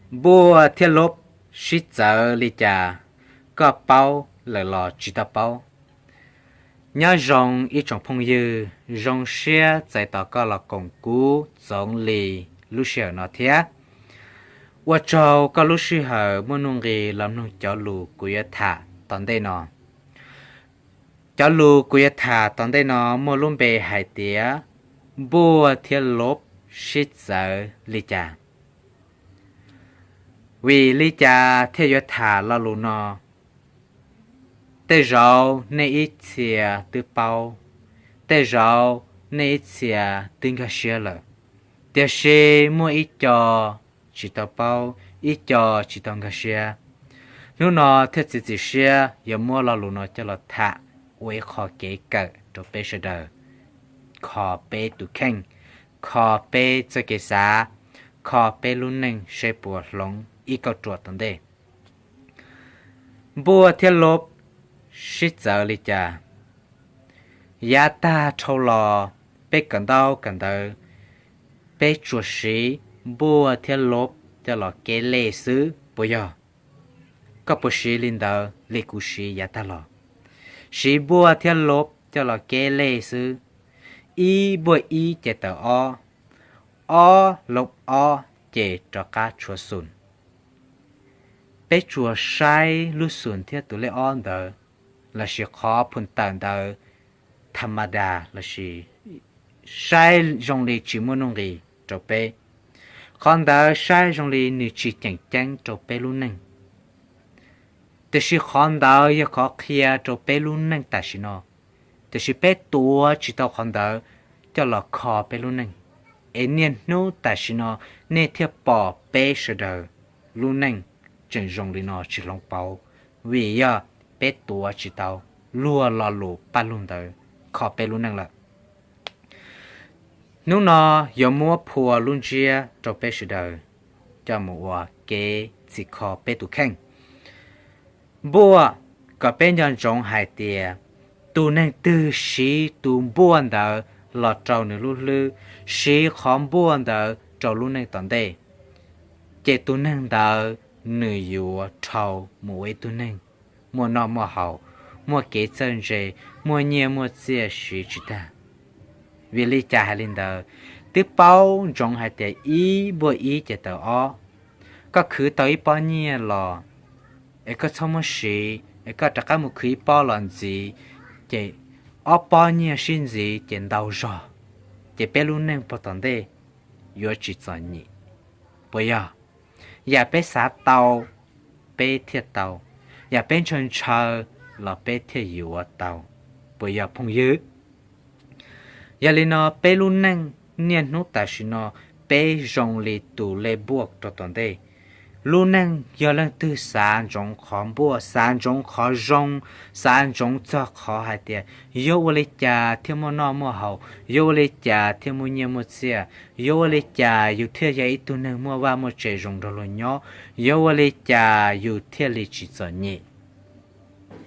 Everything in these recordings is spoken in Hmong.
Npuaj thiab Lob sib txawv li cas, koj paub lawm los tsis tau paub? Nyob zoo ib tsoom phooj ywg, zoo siab txais tos koj los koom kuv Txoov Lis lub sij hawm no thiab. Ua tsaug koj lub sij hawm muaj nuj nqis los mloog cov lus kuv yuav tham tom ntej no. Cov lus kuv yuav tham tom ntej no muaj lub npe hais tias Npuaj thiab Lob sib txawv li cas. Vim li cas thiaj yuav tham lo lus no? Tej zaum nej ib txhia twb paub, tej zaum nej ib txhia twb nkag siab lawm, tiam sis muaj ib co tsis tau paub, ib co tsis tau nkag siab. Hnub no thiaj txiav txim siab yuav muab lo lus no coj los tham ua ib qho kev kawm rau peb sawv daws, kho peb tus kheej, kho peb txoj kev xav, kho peb lub neej seb puas hloov ib kauj ruam tom ntej. Npuaj thiab Lob sib txawv li cas? Yav tag dhau los peb kawm ntaub kawm ntawv, peb tsuas siv Npuaj thiab Lob coj los keb lej xwb puas yog? Koj puas siv li ntawd li kuv siv yav tag los? Siv Npuaj thiab Lob coj los keb lej xwb. Ib npuaj ib ces tawm ob, ob lob ob ces rov qab tshuav xum. Peb tsuas saib lub xum thiab tus lej ob ntawd, lossis qhov phum tawm ntawd tha ma das, lossis saib zoo li tsis muaj nuj nqis rau peb. Qhov ntawd saib zoo li nws tsis ceem ceeb rau peb lub neej. Tiam sis qhov ntawd yog qhov qhia rau peb lub neej tam sim no, tiam sis peb tuav tsis tau qhov ntawd coj los kho peb lub neej. Es niaj hnub tam sim no nej thiaj pom peb sawv daws lub neej tseem zoo li no tsis hloov pauv, vim yog peb tuav tsis tau luag lo lus paj lug ntawd kho peb lub neej lawm. Hnub no yuav muab phua lub ntsiab rau peb sawv daws coj mus ua kev txhim kho peb tus kheej. Npuaj, kom peb nco ntsoov hais tias tus neeg twg siv tus npuaj ntawd los rau nws lub hlwb, siv qhov npuaj ntawd rau lub neej tom ntej, ces tus neeg ntawd nws yuav dhau mus ua ib tug neeg muaj noj muaj haus, muaj kev txawj ntse, muaj nyiaj muaj txiaj siv tsis tag. Vim li cas hais li ntawd? Twb paub ntsoov hais tias ib npuaj ib ces tawm ob. Koj khwv tau ib pob nyiaj los, es koj txhob muab siv, es koj rov qab mus khwv ib pob los ntxiv, ces ob pob nyiaj sib ntxiv ces ntau zog, ces peb lub neej puag tom ntej yuav tsis txom nyem, puas yog? Yam peb xav tau, peb thiaj tau, yam peb ntshaw ntshaw los peb thiaj yuav tau, puas yog phooj ywg? Yog li no peb lub neej niaj hnub tam sim no peb zoo li tus lej npuaj rau tom ntej. Lub neej yog leej twg xav ntsoov qhov npuaj, xav ntsoov qhov zoo, xav ntsoov txog qhov hais tias yuav ua li cas thiaj muaj noj muaj haus, yuav ua li cas thiaj muaj nyiaj muaj txiaj, yuav ua li cas yus thiaj yog ib tug neeg muaj vaj muaj tse zoo nrog luag nyob, yuav ua li cas yus thiaj li tsis txom nyem.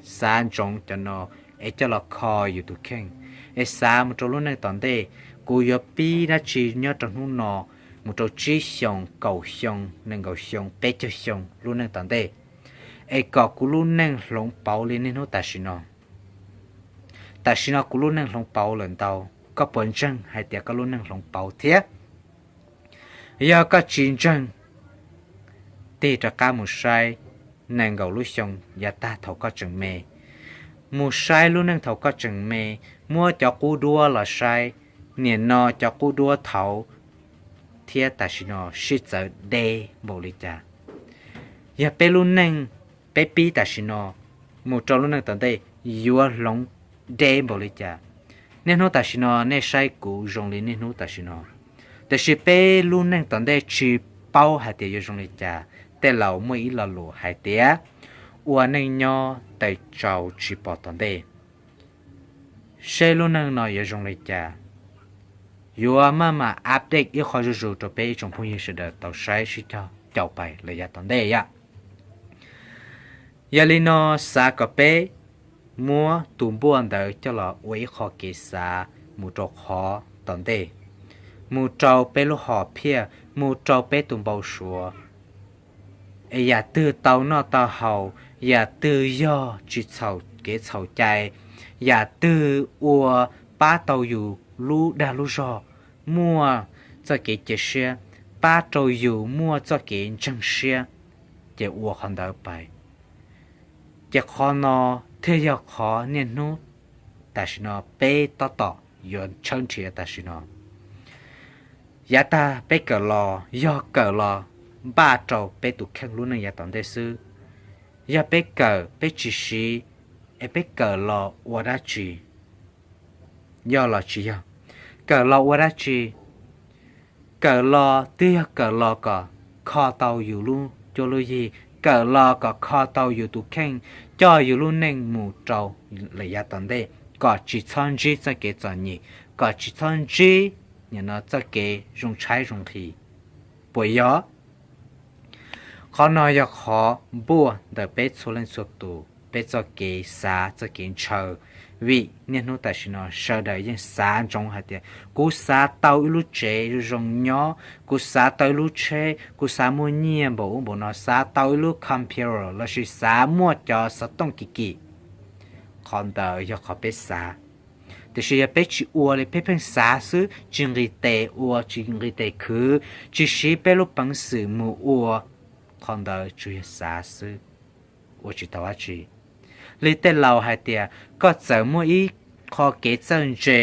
Xav ntsoov cov no es coj los kho yus tus kheej, es xav mus rau lub neej tom ntej. Kuv yuav pib dab tsi nyob rau hnub no mus rau tsib xyoos, kaum xyoo, nees nkaum xyoo, peb caug xyoo lub neej tom ntej, es kom kuv lub neej hloov pauv li niaj hnub tam sim no. Tam sim no kuv lub neej hloov pauv lawm ntau, koj puas ntseeg hais tias koj lub neej hloov pauv thiab? Yog koj tsis ntseeg, tig rov qab mus saib nees nkaum lub xyoo yav tag thaum koj tseem me, mus saib lub neej thaum koj tseem me, muab cov qub duab los saib, nim no cov qub duab thaud thiab tam sim no sib txawv deb npaum li cas. Yog peb lub neej, peb pib tam sim no mus rau lub neej tom ntej yuav hloov deb npaum li cas. Niaj hnub tam sim no nej saib kuv zoo li niaj hnub tam sim no, tiam sis peb lub neej tom ntej tsis paub hais tias yuav zoo li cas. Tej laus muaj ib lo lus hais tias ua neej nyob tes tsaus tsis pom tom ntej. Seb lub neej no yuav zoo li cas, yuav maj mam update ib qho zuj zus rau peb ib tsoom phooj ywg sawv daws tau saib sib cog caum pais lawm yav tom ntej yom. Yog li no, xav kom peb muab tus npuaj ntawd coj los ua ib qho kev xav mus rau qhov tom ntej, mus rau peb lub hom phiaj, mus rau peb tus npau suav, Es yam twg tau noj tau haus, yam twg yog tsis txhaum kev txhaum cai, yam twg ua pab tau yus lub dag lub zog muaj txoj kev cia siab, pab rau yus muaj txoj kev ntseeg siab, ces ua qhov ntawd pais. Ces qhov no thiaj yog qhov niaj hnub tam sim no peb tab tom yuav tshawb nrhiav tam sim no. Yav tag peb kawm los yog kawm los npaj rau peb tus kheej lub neej yav tom ntej xwb. Yog peb kawm peb tsis siv, es peb kawm los ua dab tsi? Yog los tsis yog? Kawm los ua dab tsi? Kawm los twb yog kawm los kom kho tau yus lub cuab lub yig, kawm los kom kho tau yus tus kheej, coj yus lub neej mus rau lawm yav tom ntej, kom tsis txhob ntsib txoj kev txom nyem, kom tsis txhob ntsib nim no txoj kev zoo tshaib zoo nqhis. Puas yog? Qhov no yog qhov npuaj ntawm peb txhua leej txhua tus peb txoj kev xav txoj kev ntshaw, vim niaj hnub tam sim no sawv daws yeej xav ntsoov hais tias kuv xav tau ib lub tsev zoo zoo nyob, kuv xav tau ib lub tsheb, kuv xav muaj nyiaj npaum ub npaum no, xav tau ib lub computer lossis xav muaj cov xov tooj kim kim. Qhov ntawd yog qhov peb xav. Tiam sis yog peb tsis ua li, peb pheej xav xwb, tsis nqis tes ua, tsis nqis tes khwv, tsis siv peb lub peev xwm mus ua, qhov ntawd tsuas yog xav xwb, ua tsis tau dab tsi. Li tej laus hais tias koj txawm muaj ib qho kev txawj ntse,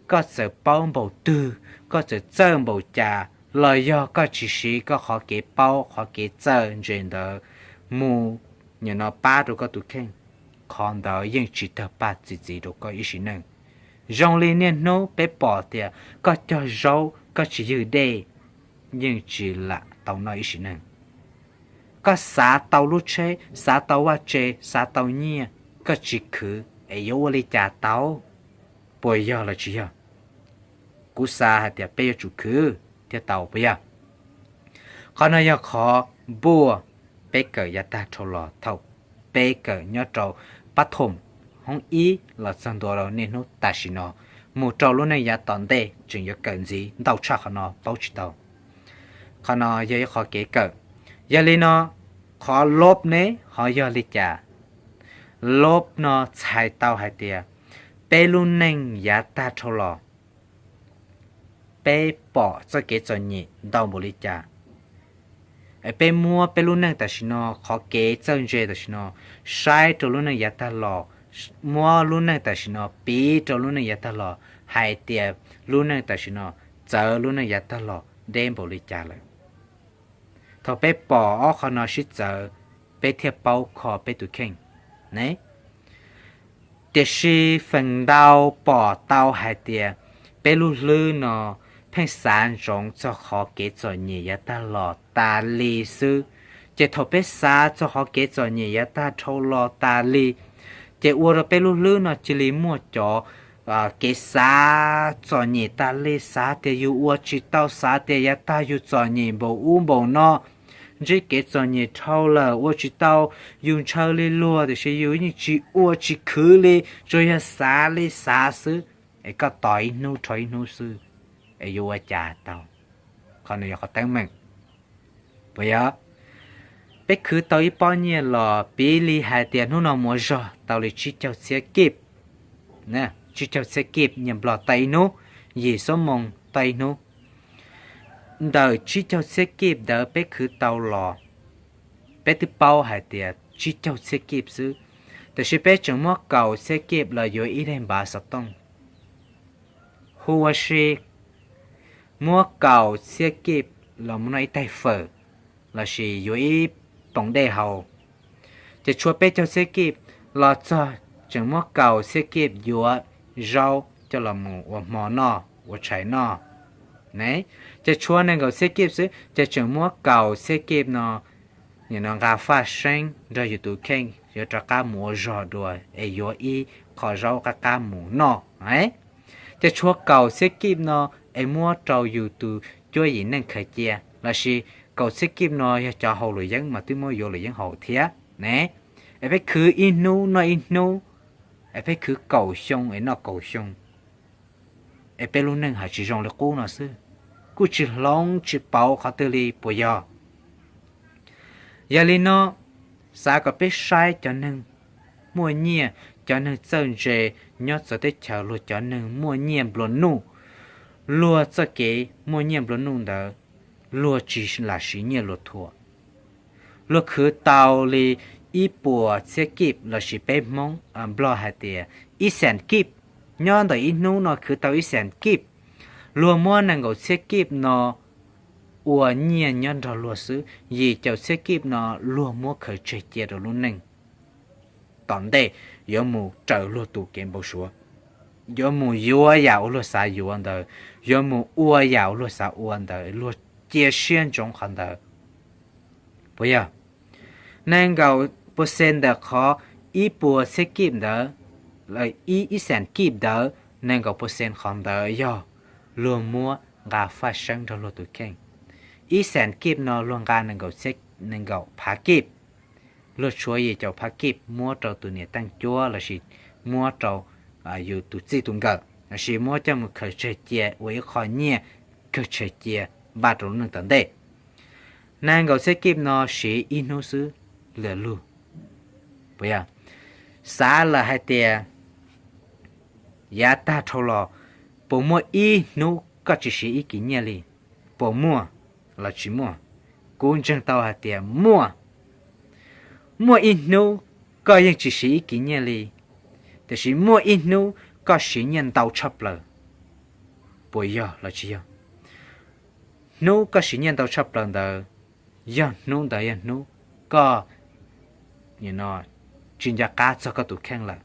koj txawm paub npaum twg, koj txawm txawj npaum cas, los yog koj tsis siv koj qhov kev paub qhov kev txawj ntse ntawd mus nim no pab rau koj tus kheej, qhov ntawd yeej tsis tawg paj txi txiv rau koj ib sim neej. Zoo li niaj hnub peb pom tias koj cog zaub koj tsis ywg dej, yeej tsis lam tau noj ib sim neej. Koj xav tau lub tsheb, xav tau vaj tse, xav tau nyiaj, koj tsis khwv es yuav ua li cas tau? Puas yog los tsis yog? Kuv xav hais tias peb yuav tsum khwv thiaj tau, puas yog? Qhov no yog qhov npuaj peb kawm yav tag dhau los thaum peb kawm nyob rau pab thoom hoob ib los txog ntua rau niaj hnub tam sim no, mus rau lub neej yav tom ntej tseem yuav kawm ntxiv ntau tshaj qhov no paub tsis tau. Qhov no yog ib qho kev kawm. Yog li no, qhov lov ne ho yog li cas? Lov no txhais tau hais tias peb lub neej yav tag dhau los peb pom txoj kev txom nyem ntau npaum li cas, es peb muab peb lub neej tam sim no, qhov kev txawj ntse tam sim no, saib rau lub neej yav tag los, muab lub neej tam sim no piv rau lub neej yav tag los, hais tias lub neej tam sim no txawv lub neej yav tag los deb npaum li cas lawm. Thaum peb pom ob qho no sib txawv, peb thiaj paub kho peb tus kheej ne. Tiam sis feem ntau pom tau hais tias peb lub hlwb no pheej xav ntsoov txog qhov kev txom nyem yav tag los tas li xwb. Ces thaum peb xav txog qhov kev txom nyem yav tag dhau los tas li, ces ua rau peb lub hlwb no cia li muaj cov kev xav txom nyem tas li, xav tias yus ua tsis tau, xav tias yav tag yus txom nyem npaum ub npaum no, ntsib kev txom nyem dhau lawm ua tsis tau, yus ntshaw li luag tiam sis yus yeej tsis ua tsis khwv li, tsuas yog xav li xav xwb, es koj tos ib hnub rau ib hnub xwb, es yuav ua cas tau? Qhov no yog qhov teeb meem. Puas yog? Peb khwv tau ib pob nyiaj los piv li hais tias hnub no mus ua zog tau li tsib caug txhiab kib, tsib caug txhiab kib nyiaj Nplog tau ib hnub, yim xuab moos tau ib hnub. Ntawm tsib caug txhiab kib ntawd peb khwv tau los, peb twb paub hais tias tsib caug txhiab kib xwb, tiam sis peb tseem muab kaum txhiab kib los yuav ib daim npav xov tooj. Hu ua si, muab kaum txhiab kib los mus noj ib taig fawm lossis yuav ib poom dej haus. Ces tshuav peb caug txhiab kib los txog tseem muab kaum txhiab kib yuav zaub coj los mus ua hmo noj ua tshais noj ne. Ces tshuav nees nkaum txhiab kib xwb ces tseem muab kaum txhiab kib no nqa faj seeb nrog yus tus kheej yuav rov qab mus ua zog dua es yuav ib qho zaub qab qab mus noj. Ces tshuav kaum txhiab kib no es muab rau yus tus cuab yim neej khaws cia, lossis kaum txhiab kib no yog cov haus luam yeeb mas twb muab yuav luam yeeb haus thiab ne. Es peb khwv ib hnub noj ib hnub, es peb khwv kaum xyoo es noj kaum xyoo, es peb lub neej hais tsis zoo li qub no xwb, kuj tsis hloov tsis pauv qhov twg li puas yog? Yog li no, xav kom peb saib cov neeg muaj nyiaj, cov neeg txawj ntse nyob txawv teb chaws, luag cov neeg muaj nyiaj nplua nuj, luag txoj kev muaj nyiaj nplua nuj ntawd, luag tsis lam siv nyiaj luag thuam. Luag khwv tau li ib puas txhiab kib lossis peb Hmoob Nplog hais tias ib xees kib. Nyob ntawm ib hnub no khwv tau ib xees kib, luag muab nees nkaum txhiab kib no ua nyiaj nyob nrog luag xwb, yim caum txhiab kib no luag muab khaws tseg cia rau lub neej tom ntej yuav mus raws luag tus kev npau suav, yuav mus yuav yam uas luag xav yuav ntawd, yuav mus ua yam uas luag xav ua ntawd, luag cia siab ntsoov qhov ntawd. Puas yog? Nees nkaum percent ntawm qhov ib puas txhiab kib ntawd, ib, ib xees kib ntawd, nees nkaum percent qhov ntawd yog luag muab nqa faj seeb nrog luag tus kheej. Ib xees kib no luag nqa nees nkaum, nees nkaum phav kib, luag tshuav yim caum phav kib muab rau tus niam teej cuab lossis muab rau yus tus txij tus nkawm lossis muab coj mus khaws tseg cia ua ib qho nyiaj kawg tseg cia npaj rau lub neej tom ntej. Nees nkaum txhiab kib no siv ib hnub xwb lwm lug. Puas yog? Xav lawm hais tias yav tag dhau los puas muaj ib hnub koj tsis siv ib kis nyiaj li? Puas muaj los tsis muaj? Kuv ntseeg tau hais tias muaj. Muaj ib hnub koj yeej tsis siv ib kis nyiaj li, tiam sis muaj ib hnub koj siv nyiaj ntau tshaj plaws. Puas yog los tsis yog? Hnub koj siv nyiaj ntau tshaj plaws ntawd, yog hnub ntawd yog hnub koj tsis nco qab txog koj tus kheej lawm,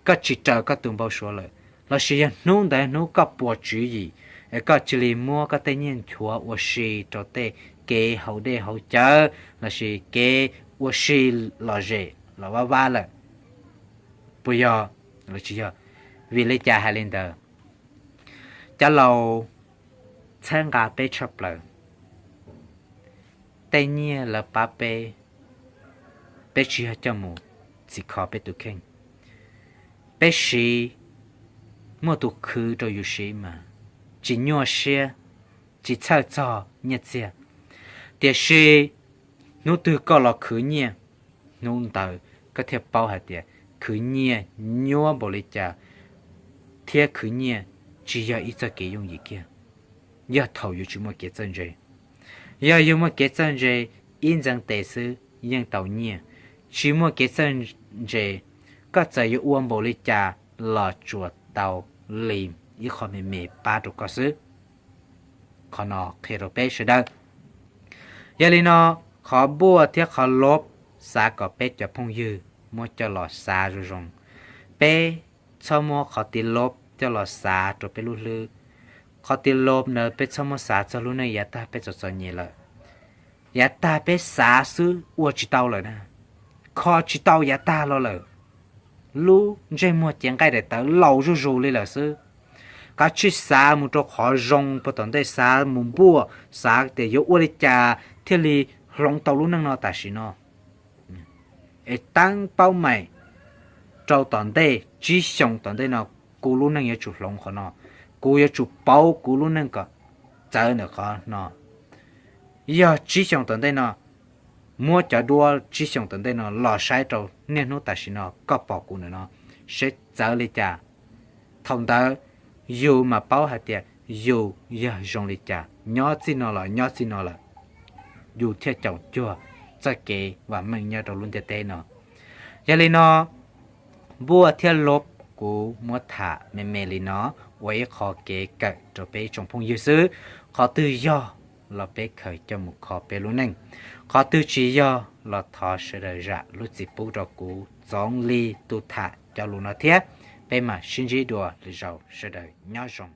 koj tsis raws koj tus npau suav lawm, lossis yog hnub ntawd hnub koj puas tswv yim, es koj cia li muab koj tej nyiaj nchuav ua si rau tej kev haus dej haus cawv lossis kev ua si lom zem los vaj vab lawm. Puas yog los tsis yog? Vim li cas hais li ntawd? Cov laus txhawb nqa peb tshaj plaws. Tej nyiaj lawv pab peb, peb tsis yog coj mus txhim kho peb tus kheej. Peb siv, muaj tus khwv rau yus siv mas tsis nyuaj siab, tsis txhawj txog nyiaj txiag. Tiam sis hnub twg koj los khwv nyiaj, hnub ntawd koj thiaj paub hais tias khwv nyiaj nyuaj npaum li cas thiab khwv nyiaj tsis yog ib txoj kev yooj yim kiag. Yog thaum yus tsis muaj kev txawj ntse. Yog yus muaj kev txawj ntse, ib ntxeev tes xwb yeej tau nyiaj. Tsis muaj kev txawj ntse, koj txawm yuav ua npaum li cas los tsuas tau li ib qho me me pab rau koj xwb. Qhov no qhia rau peb sawv daws. Yog li no, qhov npuaj thiab qhov lov, xav kom peb cov phooj ywg muab coj los xav zoo zoo. Peb txhob muab qhov tiv lov coj los xav rau peb lub hlwb. Qhov tiv lov ntawd peb txhob muab xav txog lub neej yav tag peb txom txom nyem lawm. Yav tag peb xav xwb ua tsis tau lawm na, kho tsis tau yav tag los lawm. Lub ntsej muag cev nqaij daim tawv laus zuj zus li lawm xwb. Kav tsij xav mus rau qhov zoo puag tom ntej, xav mus npuaj, xav tias yuav ua li cas thiaj li hloov tau lub neej no tam sim no. Es teeb paub meem rau tom ntej, tsib xyoos tom ntej no kuv lub neej yuav tsum hloov qhov no, kuv yuav tsum pauv kuv lub neej kom txawv ntawm qhov no. Yog tsib xyoos tom ntej no, muab cov duab tsib xyoos tom ntej no los saib rau niaj hnub tam sim no koj pom kuv ntawm no, seb txawv li cas. Thaum ntawd yus mam paub hais tias yus yog zoo li cas, nyob txij no los nyob txij no lawm, yus thiaj caum cuag txoj kev vam meej nyob rau lub ntiaj teb no. Yog li no, npuaj thiab lov kuv muab tham me me li no ua ib qho kev kawm rau peb ib tsoom phooj ywg xwb. Qhov twg yog los peb khaws coj mus kho peb lub neej, qhov twg tsis yog los thov sawv daws zam lub txim pub rau kuv Txoov Lis tus tham cov lus no thiab. Peb mam sib ntsib dua lwm zaus, sawv daws nyob zoo.